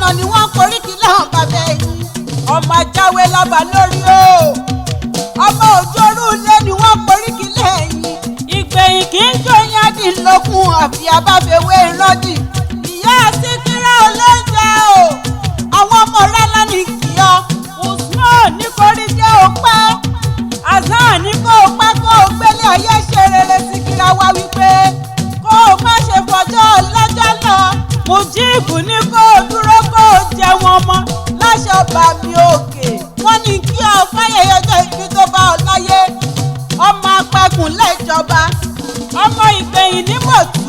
Ọ̀nà ni wọ́n koríki láwọn bàbá ẹ̀yìn. Ọmọ ajáwé lọ́ba lórí o. Ọmọ òjòrú ilé ni wọ́n koríki lẹ́yìn. Ìgbẹ̀yìn kì í jóyin adìlókun àfi abáfewé rọ́dì. Ìyá Síkírá olóúnjẹ o. Àwọn ọmọ rẹ̀ lánìí kì í ọ. Usman ní kórí jẹ́ òpẹ́. Hasan ní kó o pẹ́ kó o gbélé ayé ṣe rere. Síkírá wá wípé kó o má ṣe fọjọ́ lọ́jọ́ lọ. Mujibu ní kó o dúró kó o jẹun ọmọ láṣọ bàmí òkè. Wọ́n ní kí ọ fáyẹyẹ ọjọ́ ìbí tó bá ọ láyé. Ọmọ apẹkùn lẹ́jọba. Ọmọ ìgbẹ̀yìn ní mọ̀tú.